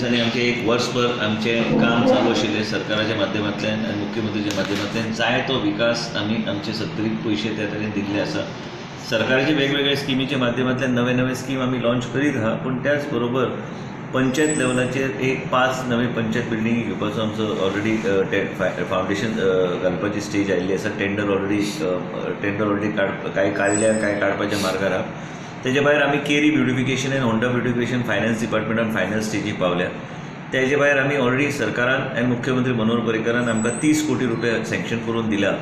दिसांनी आमचें एक वर्सभर आमचें काम चालू आशिल्लें सरकाराच्या माध्यमांतल्यान आनी मुख्यमंत्रीच्या माध्यमांतल्यान जायतो विकास आमी आमचे सत्तरीक पयशे त्या तरेन दिल्ले आसा. सरकाराचे वेगवेगळे स्किमीच्या माध्यमांतल्यान नवे नवे स्कीम आमी लॉन्च करीत आहा, पूण त्याच बरोबर पंचायत लेवलाचेर एक 5 नवे पंचायत बिल्डिंगी घेवपाचो आमचो ऑलरेडी फावंडेशन घालपाची स्टेज आयिल्ली आसा. टेंडर ऑलरेडी कांय काडल्या, कांय काडपाच्या मार्गार आहा. तेजे भायर आमी केरी ब्युटिफिकेशन आनी होंडा ब्युटिफिकेशन फायनान्स डिपार्टमेंटान फायनल स्टेजीक पावल्या. तेजे भायर आमी ऑलरेडी सरकारान आनी मुख्यमंत्री मनोहर पर्रीकारान आमकां 30 कोटी रुपया सँक्शन करून दिला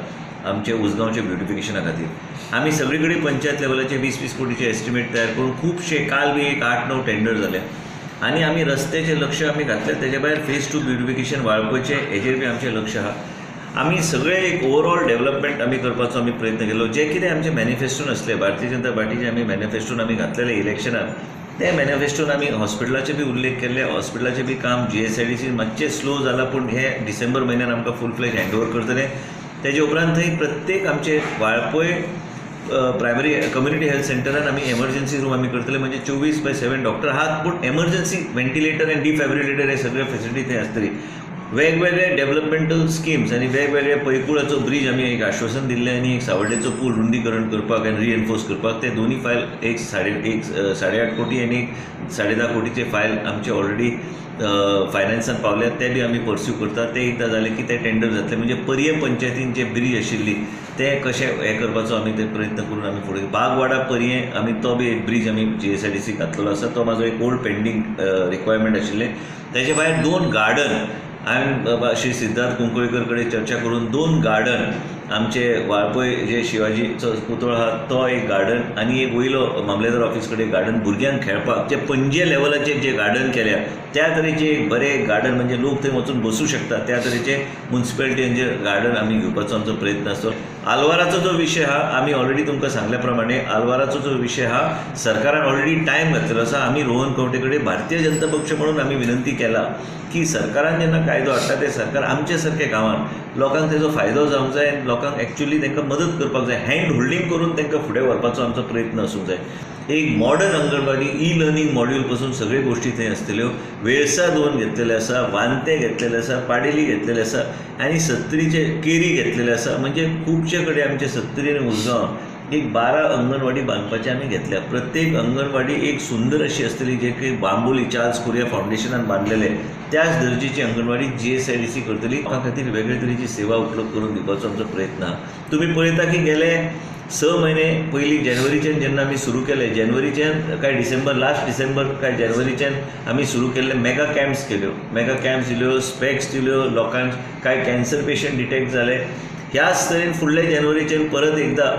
आमचे उसगांवच्या ब्युटिफिकेशना खातीर. आमी सगळे कडेन पंचायत लेवलाचे 20-20 कोटीचे एस्टिमेट तयार करून खुबशे काल बी एक 8-9 टेंडर जाले आनी आमी रस्त्याचें लक्ष आमी घातलें. तेजे भायर फेज 2 ब्युटिफिकेशन वाळपयचें हेजेर बी आमचें लक्ष आहा. आमी सगळे एक ओवरऑल डेव्हलपमेंट आमी करपाचो आमी प्रयत्न केलो. जे कितें आमचे मॅनिफेस्टोन आसले भारतीय जनता पार्टीचे आमी मॅनिफेस्टोन आमी घातलेले इलेक्शनाक, ते मॅनिफेस्टोन आमी हॉस्पिटलाचे बी उल्लेख केल्ले. हॉस्पिटलाचें बी काम GSIDC मातशें स्लो जालां, पूण हे डिसेंबर म्हयन्यान आमकां फूल फ्लॅज हँड ओवर करतले. तेजे उपरांत थंय प्रत्येक आमचे वाळपय प्रायमरी कम्युनिटी हेल्थ सेंटरान आमी एमर्जन्सी रूम आमी करतले. म्हणजे 24/7 डॉक्टर आहात, पूण एमर्जन्सी व्हेंटिलेटर आनी डिफायब्रिलेटर हे सगळे फेसिलिटी थंय आसतली. वेगवेगळे डेव्हलपमेंटल स्किम्स आनी वेगवेगळे पैकुळाचो ब्रीज आमी एक आश्वासन दिल्लें आनी एक सावर्डेचो पूल रुंदीकरण करपाक आनी रिएनफोर्स करपाक ते दोनी फायल एक 8.5 कोटी आनी एक 10.5 कोटीचे फायल आमचे ऑलरेडी फायनान्सान पावल्यात, ते बी आमी पर्स्यू करतात. ते एकदां जालें की ते टेंडर जातले. म्हणजे पर्ये पंचायतीन जे ब्रीज आशिल्ली ते कशें हें करपाचो आमी ते प्रयत्न करून आमी फुडें बागवाडा पर्ये आमी तो बी एक ब्रीज आमी GSIDC घातलेलो आसा. तो म्हाजो एक ओल्ड पेंडींग रिक्वायरमेंट आशिल्लें. तेजे भायर 2 गार्डन हांवें श्री सिद्धार्थ कुंकळीकर कडेन चर्चा करून 2 गार्डन आमचे वाळपय जे शिवाजीचो पुतळो आहा तो एक गार्डन आनी एक वयलो मामलेदार ऑफिस कडेन गार्डन भुरग्यांक खेळपाक जे पणजे लेवलाचेर जे गार्डन केल्या त्या तरेचें एक बरें गार्डन, म्हणजे लोक थंय वचून बसूं शकता त्या तरेचें मुन्सिपेलिटीन जे गार्डन आमी घेवपाचो आमचो प्रयत्न आसतो. आलवाराचो जो विशय आहा आमी ऑलरेडी तुमकां सांगल्या प्रमाणे आलवाराचो जो विशय आहा सरकारान ऑलरेडी टायम घातलेलो आसा. आमी रोहन खंवटे कडेन भारतीय जनता पक्ष म्हणून आमी विनंती केला की सरकारान जेन्ना कायदो हाडटा ते सरकार आमचे सारके गांवांत लोकांक तेजो फायदो जावंक जाय आनी लोकांक एक्चुअली तांकां मदत करपाक जाय, हँड होल्डींग करून तांकां फुडें व्हरपाचो आमचो प्रयत्न आसूंक जाय. एक मॉडर्न अंगणवाडी ई-लर्निंग मॉड्यूल पासून सगळे गोष्टी थंय आसतल्यो. वेळसा 2 घेतलेले आसा, वांते घेतलेले आसा, पाडेली घेतलेले आसा आनी सत्तरीचे केरी घेतलेले आसा. म्हणजे खुबशे कडेन आमचे सत्तरी आनी उसगांव एक 12 अंगणवाडी बांदपाचे आमी घेतल्या. प्रत्येक अंगणवाडी एक सुंदर अशी आसतली, जे की बांबोली चार्ल्स कुरिया फावंडेशनान बांदलेले त्याच दर्जेची अंगणवाडी GSIDC करतली. लोकां खातीर वेगळे तरेची सेवा उपलब्ध करून दिवपाचो आमचो प्रयत्न आहा. तुमी पळयता की गेले 6 म्हयने पयलीं जानेवारीच्यान जेन्ना आमी सुरू केले, जानेवारीच्यान काय डिसेंबर, लास्ट डिसेंबर काय जानेवारीच्यान आमी सुरू केल्ले मेगा कॅम्प्स केल्यो, मेगा कॅम्प्स दिल्यो, स्पेक्स दिल्यो लोकांक, कांय कॅन्सर पेशंट डिटेक्ट जाले. ह्याच तरेन फुडले जानेवारीच्यान परत एकदां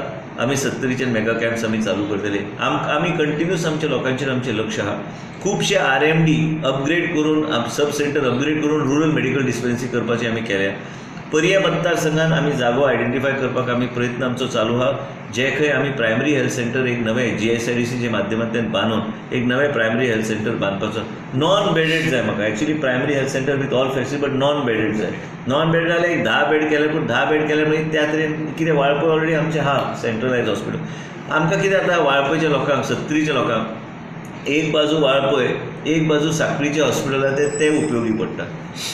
आमी सत्तरीच्यान मेगा कॅम्प्स आमी चालू करतले. आमी कंटिन्यूस आमच्या लोकांचेर आमचें लक्ष आहा. खुबशे RMD upgrade करून सब सेंटर अपग्रेड करून रुरल मेडिकल डिस्पेन्सरी करपाची आमी केल्या. पर्ये मतदारसंघान आमी जागो आयडेंटिफाय करपाक आमी प्रयत्न आमचो चालू आहा. जे खंय आमी प्रायमरी हेल्थ सेंटर एक नवें GSIDCच्या माध्यमांतल्यान बांदून एक नवें प्रायमरी हेल्थ सेंटर बांदपाचो. नॉन बेडेड जाय म्हाका actually primary health centre with all facility, but non bedded जाय. नॉन बेडेड जाल्यार एक 10 बेड केले, पूण 10 बेड केले मागीर त्या तरेन कितें वाळपय ऑलरेडी आमचें आहा सेंट्रलायज हॉस्पिटल. आमकां कितें जाता वाळपयच्या लोकांक, सत्तरीच्या लोकांक एक बाजू वाळपय एक बाजू साखळीचें हॉस्पिटल आहा ते उपयोगी पडटा.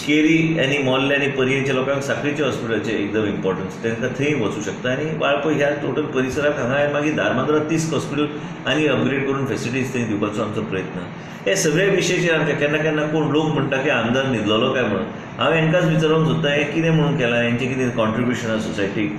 केरी आनी मोर्ले आनी पर्येच्या लोकांक साखळीच्या हॉस्पिटलाचें एकदम इम्पॉर्टन्स, तांकां थंय वचूं शकता. आनी वाळपय ह्या टोटल परिसराक हांगा मागीर धारबांदोडा 30 हॉस्पिटल आनी अपग्रेड करून फेसिलिटीज थंय दिवपाचो आमचो प्रयत्न. हे सगळे विशयाचेर आमचे केन्ना केन्ना कोण लोक म्हणटा की आमदार न्हिदलेलो काय म्हणून, हांव हेंकाच विचारूंक सोदता हें कितें म्हणून केलां, हेंचें कितें कॉन्ट्रिब्युशन आसा सोसायटीक,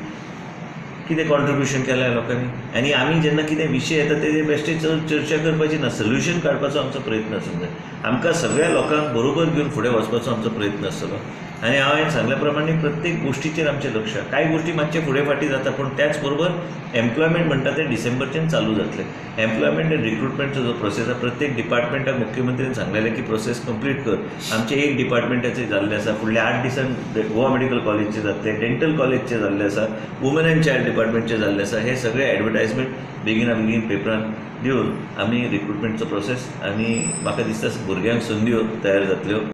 कितें कॉन्ट्रिब्युशन केलां लोकांनी. आनी आमी जेन्ना कितें विशय येता तेजे बेश्टे चड चर्चा करपाची ना, सोल्युशन काडपाचो आमचो प्रयत्न आसूंक जाय. आमकां सगळ्या लोकांक बरोबर घेवन फुडें वचपाचो आमचो प्रयत्न आसतलो. आनी हांवें सांगल्या प्रमाणे प्रत्येक गोश्टीचेर आमचें लक्ष आहा. कांय गोश्टी मातशे फुडें फाटीं जाता, पूण त्याच बरोबर एम्प्लॉयमेंट म्हणटा तें डिसेंबरच्यान चालू जातलें. एम्प्लॉयमेंट एंड रिक्रुटमेंटचो जो प्रोसेस आहा प्रत्येक डिपार्टमेंटाक मुख्यमंत्र्यान सांगलेलें की प्रोसेस कंप्लीट कर. आमचें एक डिपार्टमेंटाचें जाल्लें आसा, फुडल्या 8 दिसान गोवा मेडिकल कॉलेजचें जातलें, डेंटल कॉलेजचें जाल्लें आसा, वुमन एंड चायल्ड डिपार्टमेंटचें जाल्लें आसा. हे सगळे एडवर्टायजमेंट बेगिना बेगीन पेपरान दिवन आमी रिक्रुटमेंटचो प्रोसेस आनी म्हाका दिसता भुरग्यांक संद्यो तयार जातल्यो.